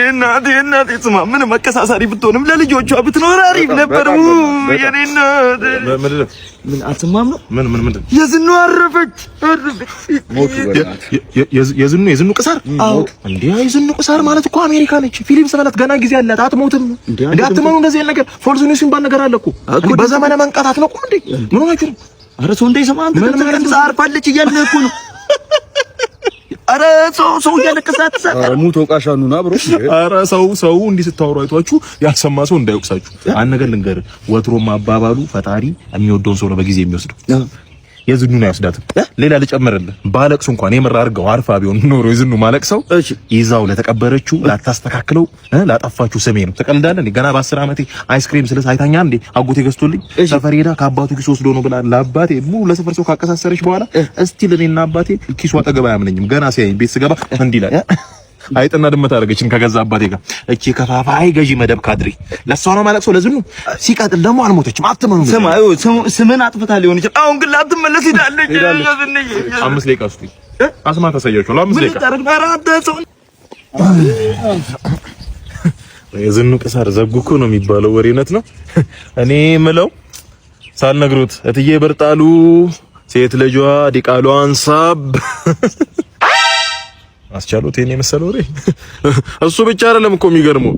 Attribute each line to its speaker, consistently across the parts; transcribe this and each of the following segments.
Speaker 1: እናቴ እናቴ፣ ስማ፣ ምንም አቀሳሳሪ ብትሆንም ለልጆቿ ብትኖር አሪፍ ነበር። የኔ እናት ምን አትሰማም ነው?
Speaker 2: ምን ምን ምንድን?
Speaker 1: የዝኑ አረፈች አረፈች።
Speaker 2: የዝኑ ቅሳር እንዴ? የዝኑ ቅሳር ማለት እኮ አሜሪካ ነች። ፊሊፕስ ማለት ገና ጊዜ አላት፣ አትሞትም። እንዴ አትመኑ። እንደዚህ አይነት ነገር false news የሚባል ነገር አለ እኮ። በዘመነ መንቃት አትነቁም እንዴ? ምን ሆናችሁ ነው?
Speaker 1: ኧረ ሰው እንዳይሰማ አንተ ተቀምጣ አርፋለች እያልን እኮ ነው። ኧረ ሰው ሰው እያለቀሰ አትሳቅ።
Speaker 3: ኧረ ሙት ወቃሽ አኑና bro።
Speaker 2: ኧረ ሰው ሰው እንዲህ ስታወሩ አይቷችሁ ያልሰማ ሰው እንዳይወቅሳችሁ። አንድ ነገር ልንገርህ፣ ወትሮም አባባሉ ፈጣሪ የሚወደውን ሰው ነው በጊዜ የሚወስደው። የዝኑን አይወስዳትም። ሌላ ልጨምርልህ፣ ባለቅሱ እንኳን የምር አድርገው አርፋ ቢሆን ኖሮ የዝኑ ማለቅሰው ይዛው ለተቀበረችው ላታስተካክለው ላጠፋችሁ ስሜ ነው። ትቀልዳለህ እንዴ? ገና በ10 ዓመቴ አይስክሪም ስልስ አይታኛ እንዴ? አጎቴ ገዝቶልኝ ሰፈር ሄዳ ከአባቱ ኪስ ወስዶ ነው ብላ ለአባቴ ሙሉ ለሰፈር ሰው ካቀሳሰረች በኋላ እስቲል እኔና አባቴ ኪሱ አጠገብ አያምነኝም። ገና ሲያየኝ ቤት ስገባ እንዲህ ይላል። አይጥና ድመት አደረገችን ከገዛ አባቴ ጋር። እቺ ከፋፋይ ገዢ መደብ ካድሬ ለእሷ ነው ማለት ሰው ለዝኑ። ሲቀጥል ደግሞ አልሞተችም። አትመኑ።
Speaker 1: ስማ፣ ስምን አጥፍታ ሊሆን ይችላል። አሁን ግን ላትመለስ ሄዳለች።
Speaker 2: 5 ደቂቃ ውስጥ አስማ ታሳያችኋለሁ። 5 ደቂቃ። የዝኑ ቅሳር ዘጉ እኮ ነው የሚባለው ወሬ እውነት ነው። እኔ ምለው ሳልነግሩት እትዬ በርጣሉ ሴት ልጇ ዲቃሏን ሳብ አስቻሉት ይሄን የመሰለ ወሬ። እሱ ብቻ አይደለም እኮ የሚገርመው፣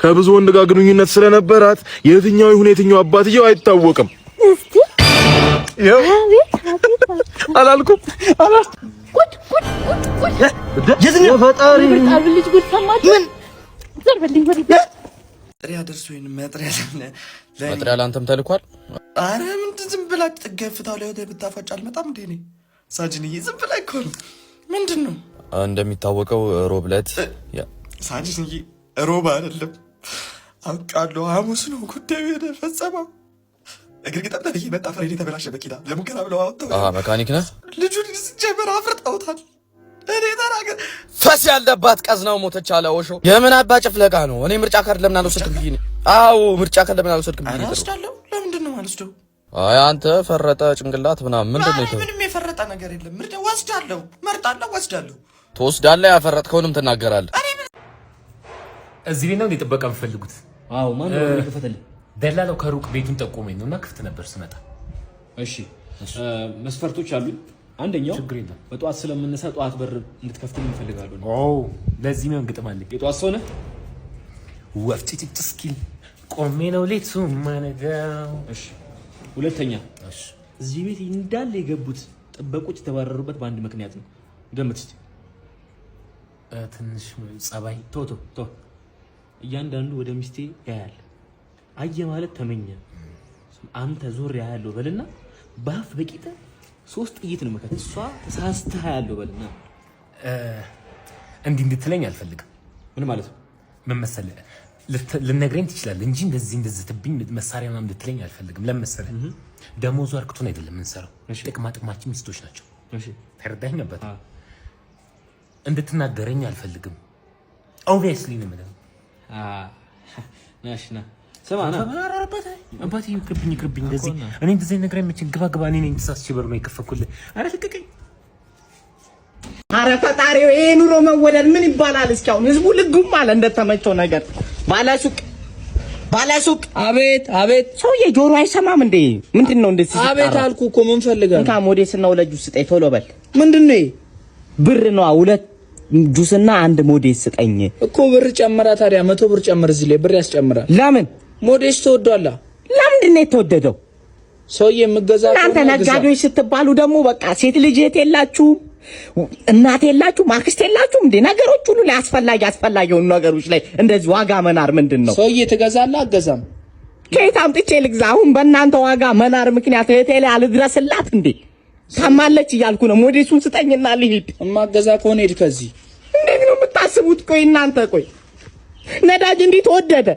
Speaker 2: ከብዙ ወንድ ጋር ግንኙነት ስለነበራት የትኛው ይሁን የትኛው አባትየው አይታወቅም። አላልኩም።
Speaker 4: ጉድ ጉድ ጉድ ጉድ!
Speaker 1: ፈጣሪ
Speaker 4: ልጅ ጉድ ሰማችሁ? ምን ዞር በልኝ ወዲህ።
Speaker 1: መጥሪያ ደርሶኝ መጥሪያ።
Speaker 5: መጥሪያ ለአንተም ተልኳል።
Speaker 1: አረ ምንድን ዝም ብላ ገፍታው ላይ ብታፈጭ አልመጣም እንዴ? እኔ ሳጅንዬ ዝም ብላ እኮ ነው። ምንድን ነው?
Speaker 5: እንደሚታወቀው ሮብ ዕለት
Speaker 1: ሳጅንዬ፣ ሮብ አይደለም አውቃለሁ፣ ሐሙስ ነው ጉዳዩ የተፈጸመው። እግር ግጠም ተብዬ መጣ። ፍሬን የተበላሸ መኪና ለሙከራ ብለው አወጣው።
Speaker 5: መካኒክ ነህ?
Speaker 1: ልጁን ሲጀመር አፍርጠውታል። እኔ ተናገር
Speaker 5: ፈስ ያለባት ቀዝናው ሞተች አለ ኦሾ። የምን አባ ጭፍለቃ ነው? እኔ ምርጫ ካርድ ለምን አልወሰድክም ብዬ ነው። አዎ፣ ምርጫ ካርድ ለምን አልወሰድክም ብዬ ነው።
Speaker 1: ወስዳለሁ። ለምንድን ነው አልወስደው?
Speaker 5: አይ አንተ ፈረጠ ጭንቅላት ምናምን ምንድን ነው?
Speaker 1: ምንም የፈረጠ ነገር የለም። ምርጫ ወስዳለሁ፣ መርጣለሁ፣ ወስዳለሁ።
Speaker 5: ትወስዳለህ፣ ያፈረጥከውንም ትናገራለህ።
Speaker 6: እዚህ ቤት ነው እንዴ ጥበቃ የምፈልጉት?
Speaker 7: አዎ፣ ማን ነው የሚከፈተልህ?
Speaker 6: ደላላው ከሩቅ ቤቱን ጠቆመኝ ነው እና ክፍት ነበር ስመጣ።
Speaker 7: እሺ፣ መስፈርቶች አሉኝ። አንደኛው
Speaker 6: ችግር የለም።
Speaker 7: በጠዋት ስለምነሳ ጠዋት በር እንድትከፍትልኝ እፈልጋለሁ።
Speaker 6: ኦ፣ ለዚህ የሚሆን ግጥም አለኝ።
Speaker 7: የጠዋት ሰው ነህ?
Speaker 6: ወፍ ጭጭ እስኪል ቆሜ ነው ሌቱ ማነጋው።
Speaker 7: እሺ፣ ሁለተኛ እዚህ ቤት እንዳለ የገቡት ጥበቆች የተባረሩበት በአንድ ምክንያት ነው። ገምት እስኪ።
Speaker 6: ትንሽ ጸባይ።
Speaker 7: ቶ ቶ ቶ፣ እያንዳንዱ ወደ ሚስቴ ያያል። አየ ማለት ተመኘ። አንተ ዞር ያያለው በልና በአፍ በቂጥ ሶስት ጥይት ነው መከት። እሷ ተሳስተህ ያለው በልና።
Speaker 6: እንዲህ እንድትለኝ አልፈልግም።
Speaker 7: ምን ማለት ነው?
Speaker 6: ምን መሰለህ፣ ልነግረኝ ትችላለህ እንጂ እንደዚህ እንደዚህ ትብኝ መሳሪያ ምናምን እንድትለኝ አልፈልግም። ለምን መሰለህ? ደሞዙ አርክቶን አይደለም የምንሰራው፣ ጥቅማ ጥቅማችን ሚስቶች ናቸው። ተረዳኝ ነበር። እንድትናገረኝ አልፈልግም። Obviously ነው የምልህ።
Speaker 7: ናሽ ና ስማ ና።
Speaker 6: አባቴ ይቅርብኝ፣ ይቅርብኝ። እንደዚህ እኔ እንደዚህ ነገር አይመችም። ግባ ግባ። እኔ ነኝ ተሳስቼ በር ነው የከፈኩልህ። ኧረ ልቀቀኝ።
Speaker 8: አረ ፈጣሪው፣ ይሄ ኑሮ መወደድ ምን ይባላል? እስኪ አሁን ህዝቡ ልጉም አለ እንደተመቸው ነገር። ባለሱቅ፣ ባለሱቅ!
Speaker 9: አቤት አቤት።
Speaker 8: ሰውዬ ጆሮ አይሰማም እንዴ? ምንድን ነው እንደዚህ ሲጣራ?
Speaker 9: አቤት አልኩ እኮ፣ ምን ፈልገህ ነው?
Speaker 8: እንካ ሞዴስና ሁለት ጁስ ስጠኝ፣ ቶሎ በል።
Speaker 9: ምንድን ነው ይሄ?
Speaker 8: ብር ነዋ። ሁለት ጁስና አንድ ሞዴስ ስጠኝ።
Speaker 9: እኮ ብር ጨምራ ታዲያ፣ 100 ብር ጨምር። እዚህ ላይ ብር ያስጨምራል።
Speaker 8: ለምን?
Speaker 9: ሞዴስ ተወዷላ።
Speaker 8: ለምንድን ነው የተወደደው?
Speaker 9: ሰውዬ የምገዛ
Speaker 8: እናንተ
Speaker 9: ከሆነ ግዛ።
Speaker 8: ነጋዴዎች ስትባሉ ደግሞ በቃ ሴት ልጅ እህት የላችሁም፣ እናት የላችሁም፣ አክስት የላችሁም እንዴ? ነገሮች ሁሉ ላይ አስፈላጊ አስፈላጊ የሆኑ ነገሮች ላይ እንደዚህ ዋጋ መናር ምንድን ነው?
Speaker 9: ሰውዬ ትገዛለህ አገዛም?
Speaker 8: ከየት አምጥቼ ልግዛ? አሁን በእናንተ ዋጋ መናር ምክንያት እህቴ ላይ አልድረስላት እንዴ? ታማለች እያልኩ ነው። ሞዴሱን ስጠኝና ልሂድ።
Speaker 9: እማገዛ ከሆነ ሂድ ከዚህ።
Speaker 8: እንዴት ነው የምታስቡት? ቆይ እናንተ፣ ቆይ ነዳጅ እንዲህ ተወደደ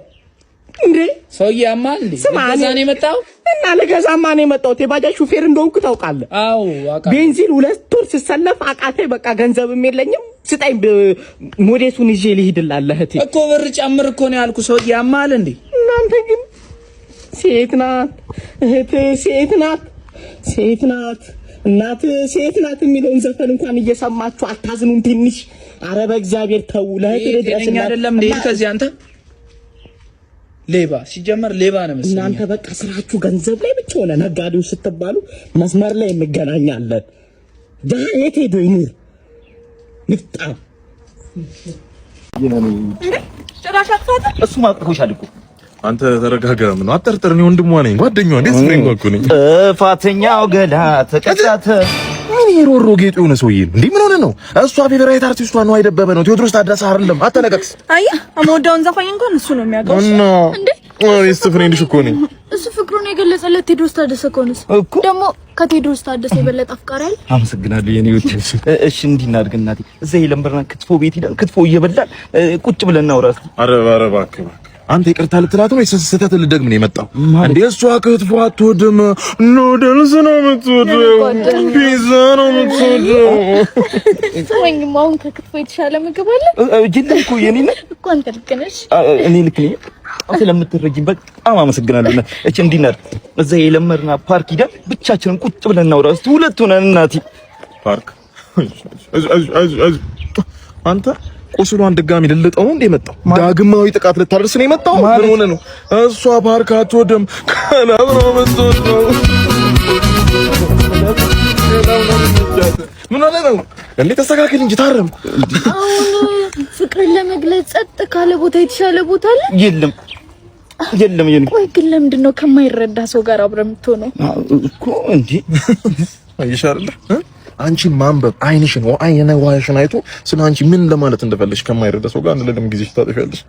Speaker 8: እንዴ?
Speaker 9: ሰውዬ ያማል እንዴ?
Speaker 8: ስማ፣
Speaker 9: ልገዛ ነው የመጣው?
Speaker 8: እና ልገዛማ ነው የመጣሁት። የባጃጅ ሹፌር እንደሆንኩ ታውቃለህ።
Speaker 9: አዎ አውቃለሁ።
Speaker 8: ቤንዚን 2 ወር ስሰለፍ አቃተኝ። በቃ ገንዘብም የለኝም። ስጠኝ፣ ሞዴሱን ይዤ ልሂድልህ እህቴ።
Speaker 9: እኮ ብር ጨምር እኮ ነው ያልኩህ። ሰውዬ ያማል እንዴ?
Speaker 8: እናንተ ግን ሴት ናት እህቴ፣ ሴት ናት፣ ሴት ናት። እናት ሴት ናት የሚለውን ዘፈን እንኳን እየሰማችሁ አታዝኑም ትንሽ? አረ በእግዚአብሔር ተው። ለእህት
Speaker 9: ጤነኛ አይደለም እንዴ? ከዚህ አንተ ሌባ፣ ሲጀመር ሌባ ነው መሰለኝ።
Speaker 8: እናንተ በቃ ስራችሁ ገንዘብ ላይ ብቻ ሆነ። ነጋዴው ስትባሉ መስመር ላይ እንገናኛለን። ድሀ የት ሄዶ ይኑር? ንፍጣም።
Speaker 4: ጭራሽ አትፋትም።
Speaker 3: እሱ አቅፎሻል እኮ።
Speaker 2: አንተ ተረጋጋ። ምን አጠርጥር? እኔ ወንድሟ ነኝ፣ ጓደኛዋ እንዴት friend እኮ ነኝ።
Speaker 3: ጥፋተኛው ገላ ተቀጣተ።
Speaker 2: ምን የሮሮ ጌጡ የሆነ ሰውዬ ነው እንዴ? ምን ሆነ ነው? እሷ favorite አርቲስቷ ነው አይደበበ ነው ቴዎድሮስ ታደሰ አይደለም። አተነቀቅስ።
Speaker 4: አየህ፣ የምወደውን ዘፋኝ እንኳን እሱ ነው የሚያውቀው።
Speaker 2: እና
Speaker 4: እንዴ
Speaker 2: best friend ሽ እኮ ነኝ።
Speaker 4: እሱ ፍቅሩን የገለጸለት ቴዎድሮስ ታደሰ ከሆነስ ደግሞ ከቴዎድሮስ ታደሰ የበለጠ አፍቃሪ አለ?
Speaker 3: አመሰግናለሁ የኔ ውድ። እሺ እንዲህ እናድርግ እናቴ። እዛ የለምበርና ክትፎ ቤት ሄደን ክትፎ እየበላን ቁጭ ብለን እናውራ እስኪ።
Speaker 2: አረ አረ እባክህ እባክህ፣ አንተ ይቅርታ ልትላት ነው ወይስ ስህተት ልደግም ነው የመጣው? እንዴ እሷ ክትፎ አትወድም፣ noodles ነው የምትወደው፣ ፒዛ ነው የምትወደው።
Speaker 4: ስማኝማ፣ አሁን ከክትፎ የተሻለ ምግብ አለ?
Speaker 3: የለም እኮ የኔ ነህ።
Speaker 4: እኮ አንተ ልክ ነሽ።
Speaker 3: እኔ ልክ ነኝ። ስለምትረጂኝ በጣም አመሰግናለሁ። እናቴ እቺ እንዲህ እናድርግ። እዛ የለመርና ፓርክ ሄደን ብቻችንን ቁጭ ብለን እናውራ እስኪ ሁለት ሆነን እናቴ።
Speaker 2: ፓርክ አንተ ቁስሏን ድጋሚ ልልጠው ነው እንደ የመጣው? ዳግማዊ ጥቃት ልታደርስ ነው የመጣው? ምን ሆነ ነው? እሷ ፓርክ አትወድም፣ ክለብ ነው የምትወደው። ምን ሆነ ነው እንዴ? ተስተካከል እንጂ ታረም።
Speaker 4: አሁን ፍቅርን ለመግለጽ ጸጥ ካለ ቦታ የተሻለ ቦታ አለ?
Speaker 3: የለም የለም የኔ።
Speaker 4: ቆይ ግን ለምንድን ነው ከማይረዳ ሰው ጋር አብረህ የምትሆነው?
Speaker 3: እኮ እንዴ።
Speaker 2: አየሽ አይደለ? አንቺን ማንበብ አይንሽን አይነ ዋሽን አይቶ ስለ አንቺ ምን ለማለት እንደፈለግሽ ከማይረዳ ሰው ጋር አንድ ለምን ጊዜሽ ታጠፊያለሽ?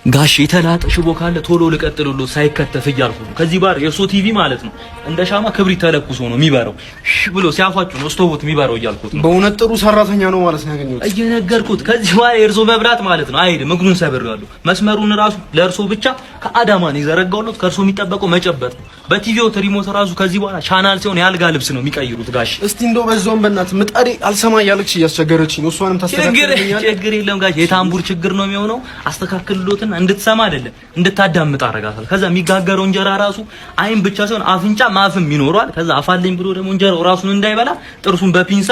Speaker 7: ጋሽ የተላጠ ሽቦ ካለ ቶሎ ልቀጥልሎ ሳይከተፍ እያልኩ ነው። ከዚህ ባር የእርሶ ቲቪ ማለት ነው እንደ ሻማ ክብሪት ተለኩሶ ነው የሚበረው። ሽ ብሎ ሲያፏጩ ነው ስቶቦት የሚበረው እያልኩት ነው።
Speaker 1: በእውነት ጥሩ ሰራተኛ ነው ማለት ነው ያገኘሁት።
Speaker 7: እየነገርኩት ከዚህ በኋላ የእርሶ መብራት ማለት ነው አይሄድም። እግሩን ሰብሬዋለሁ። መስመሩን ራሱ ለእርሶ ብቻ ከአዳማ ነው የዘረጋሁት። ከእርሶ የሚጠበቀው መጨበጥ ነው። በቲቪው remote ራሱ ከዚህ በኋላ ቻናል ሲሆን የአልጋ ልብስ ነው የሚቀይሩት። ጋሽ
Speaker 1: እስቲ እንደው በዛውም በእናትህ ምጣዴ አልሰማ እያለች እያስቸገረችኝ ነው። እሷንም ታስተካክልልኛለህ?
Speaker 7: ችግር የለም ጋሽ፣ የታምቡር ችግር ነው የሚሆነው። አስተካክልሎትና እንድትሰማ አይደለም እንድታዳምጥ አደርጋታለሁ። ከዛ የሚጋገረው እንጀራ ራሱ አይን ብቻ ሳይሆን አፍንጫ ማፍም ይኖረዋል። ከዛ አፋልኝ ብሎ ደግሞ እንጀራው ራሱን እንዳይበላ ጥርሱን በፒንሳ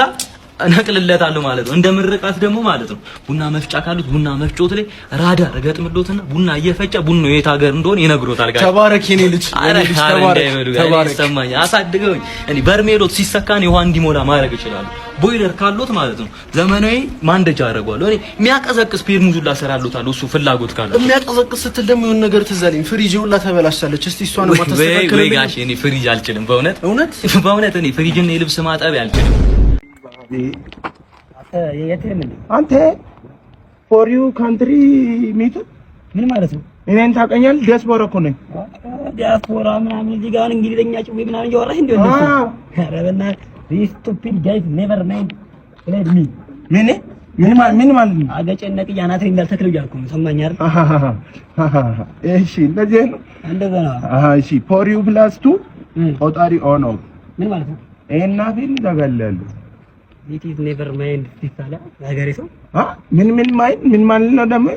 Speaker 7: እነቅልለታለሁ ማለት ነው። እንደ ምርቃት ደግሞ ማለት ነው ቡና መፍጫ ካሉት ቡና መፍጮት ላይ ራዳር እገጥምሎትና ቡና እየፈጨ ቡናው የት ሀገር እንደሆነ ይነግሮታል። ጋር
Speaker 1: ተባረክ የኔ ልጅ፣ የኔ ልጅ ተባረክ፣ ተባረክ።
Speaker 7: ይሰማኛል። አሳድገውኝ እኔ በርሜሎት ሲሰካን ውሃ እንዲሞላ ማድረግ እችላለሁ። ቦይለር ካሎት ማለት ነው ዘመናዊ ማንደጃ አደርገዋለሁ። እኔ የሚያቀዘቅዝ ፔርሙዝ ሁላ እሰራለታለሁ እሱ ፍላጎት ካለው።
Speaker 1: የሚያቀዘቅዝ ስትል ደግሞ የሆነ ነገር ትዝ አለኝ። ፍሪጅ ሁላ ተበላሽታለች። እስቲ እሷን
Speaker 7: ማታስተካክልልኝ ወይ ጋሽ? እኔ ፍሪጅ አልችልም በእውነት
Speaker 1: እውነት
Speaker 7: በእውነት እኔ ፍሪጅና የልብስ ማጠቢያ አልችልም።
Speaker 10: አንተ for you country meet
Speaker 8: ምን ማለት ነው?
Speaker 10: እኔን ታውቀኛለህ? ዲያስፖራ እኮ ነኝ።
Speaker 8: ዲያስፖራ ምናምን እዚህ ጋር እንግሊዝኛ ጭዌ ምናምን እያወራህ እንዴ? ኧረ በእናትህ this stupid guys never mind played me።
Speaker 10: ምን ምን ምን ማለት ነው?
Speaker 8: አገጬን ነቅዬ አናቴን እንዳልተክለው እያልኩ ነው። ሰማኝ አይደል?
Speaker 10: እሺ እንደዚህ ነው።
Speaker 8: እንደዛ ነው።
Speaker 10: አሃ እሺ for you plus two ቆጣሪ on off
Speaker 8: ምን ማለት ነው?
Speaker 10: እናቴን እዘጋልሃለሁ።
Speaker 8: It is never mind ሲባል ሀገሬ ሰው
Speaker 10: ምን ምን mind ምን ማለት ነው ደግሞ?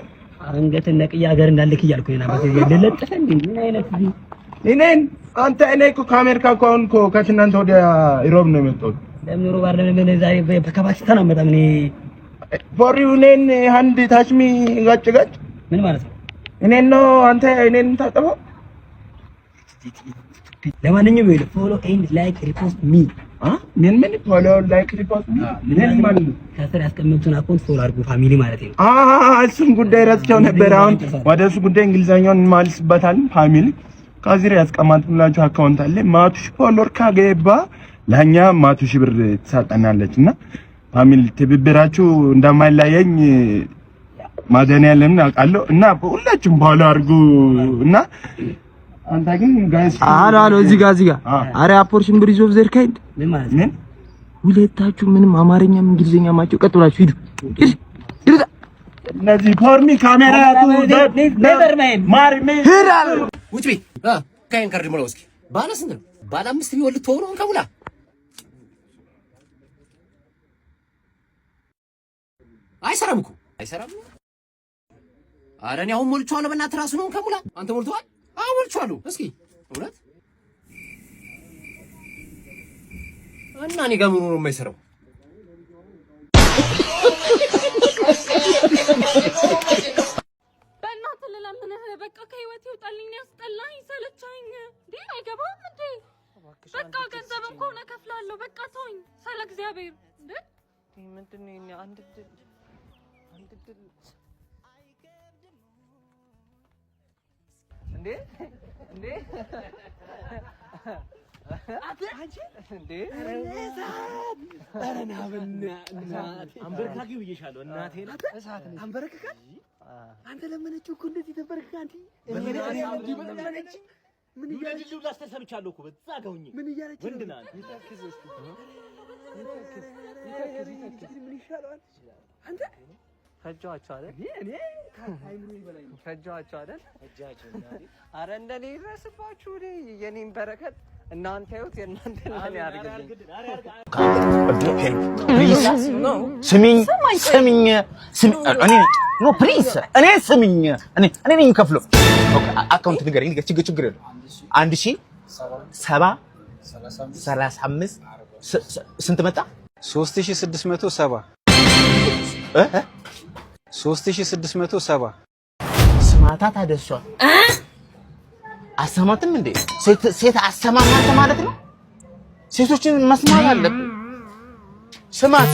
Speaker 8: አንገትን ነቅዬ ሀገር እንዳልክ እያልኩ ነው። አባቴ ልለጥፈህ እንዴ? ምን አይነት
Speaker 10: እኔን አንተ እኔ እኮ ከአሜሪካ እኮ አሁን እኮ ከትናንት ወዲያ ኢሮብ ነው የመጣሁት።
Speaker 8: ለምን ሮብ አይደለም? ለምን ዛሬ ከፓኪስታን አመጣም እኔ።
Speaker 10: For you እኔን hand touch me ጋጭ ጋጭ
Speaker 8: ምን ማለት ነው?
Speaker 10: እኔን ነው አንተ እኔን ታጠበው።
Speaker 8: ለማንኛውም ይኸውልህ follow and like repost me።
Speaker 10: ምን ምን follow like repost me ምን ማለት ነው?
Speaker 8: ከስር ያስቀመጡትን account follow አድርጉ family ማለት ነው።
Speaker 10: እሱን ጉዳይ ረስቸው ነበር። አሁን ወደ እሱ ጉዳይ እንግሊዘኛውን እንማልስበታለን። Family ከዚህ ያስቀመጥኩላችሁ account አለ። 100,000 follower ካገባ ለኛ 100,000 ብር ትሰጠናለች እና family ትብብራችሁ እንደማይለየኝ መድኃኒዓለምን አውቃለሁ እና ሁላችሁም follow አድርጉ እና አንተ ግን guys
Speaker 9: አሎ አሎ እዚህ ጋር እዚህ ጋር አረ abortion bridge of their kind
Speaker 8: ምን ማለት
Speaker 10: ነው?
Speaker 9: ሁለታችሁ ምንም አማርኛም እንግሊዝኛም ማቸው ቀጥ ብላችሁ ሂዱ። ሂዱ።
Speaker 10: እነዚህ for me camera to
Speaker 8: never mind
Speaker 10: ማሪ ሚ
Speaker 9: ሂድ አለ።
Speaker 11: ውጭ ቤት ካይን ካርድ ሙላው እስኪ። ባለ ስንት ነው? ባለ አምስት ቢሆን ልትሆኑ ነው። ከሙላ አይሰራም እኮ አይሰራም። ኧረ እኔ አሁን ሞልቼዋለሁ። በእናትህ ራሱ ነው ከሙላ። አንተ ሞልተዋል? አዎ ሞልቼዋለሁ። እስኪ እውነት? እና እኔ ጋር ምን ሆኖ ነው የማይሰራው?
Speaker 4: በእናትህ ልለምንህ፣ በቃ ከህይወቴ ውጣልኝ። ያስጠላኝ፣ ሰለቸኝ። እንዴ አይገባም እንዴ? በቃ ገንዘብም ከሆነ እከፍላለሁ። በቃ ተወኝ፣ ስለ እግዚአብሔር። እንዴ
Speaker 9: ምንድን ነው? አንድ ድል፣ አንድ ድል። እንዴ እንዴ እንዴ!
Speaker 7: አንበርካኪው ብዬሻለሁ። እናቴ ናት።
Speaker 9: አንበረክካል። አንተ ለመነችው እኮ እንደዚህ ተንበርክካ አንተ
Speaker 7: ምን እያለች ላስተሰምቻለሁ እኮ በዛ ጋር ሆኜ።
Speaker 9: ምን እያለች
Speaker 7: ወንድ ነህ አንተ።
Speaker 9: ምን ይሻለዋል? አንተ
Speaker 12: ፈጇቸው አይደል?
Speaker 9: እኔ ከአይምሮዬ በላይ ነው።
Speaker 12: ፈጇቸው አይደል? አረ እንደኔ ይድረስባችሁ። እኔ የኔን በረከት እናንተ ይሁት የእናንተ ለኔ ያድርግልኝ።
Speaker 3: ስሚኝ ስሚኝ እኔ no please እኔ ስሚኝ እኔ ነኝ የምከፍለው። Account ንገረኝ። ችግር ችግር የለውም። 1007 35 ስንት መጣ?
Speaker 13: 3670፣ 3670።
Speaker 3: ስማታ ታደሷ አሰማትም እንዴ? ሴት ሴት አሰማም አንተ ማለት ነው። ሴቶችን መስማት አለብን። ስማት።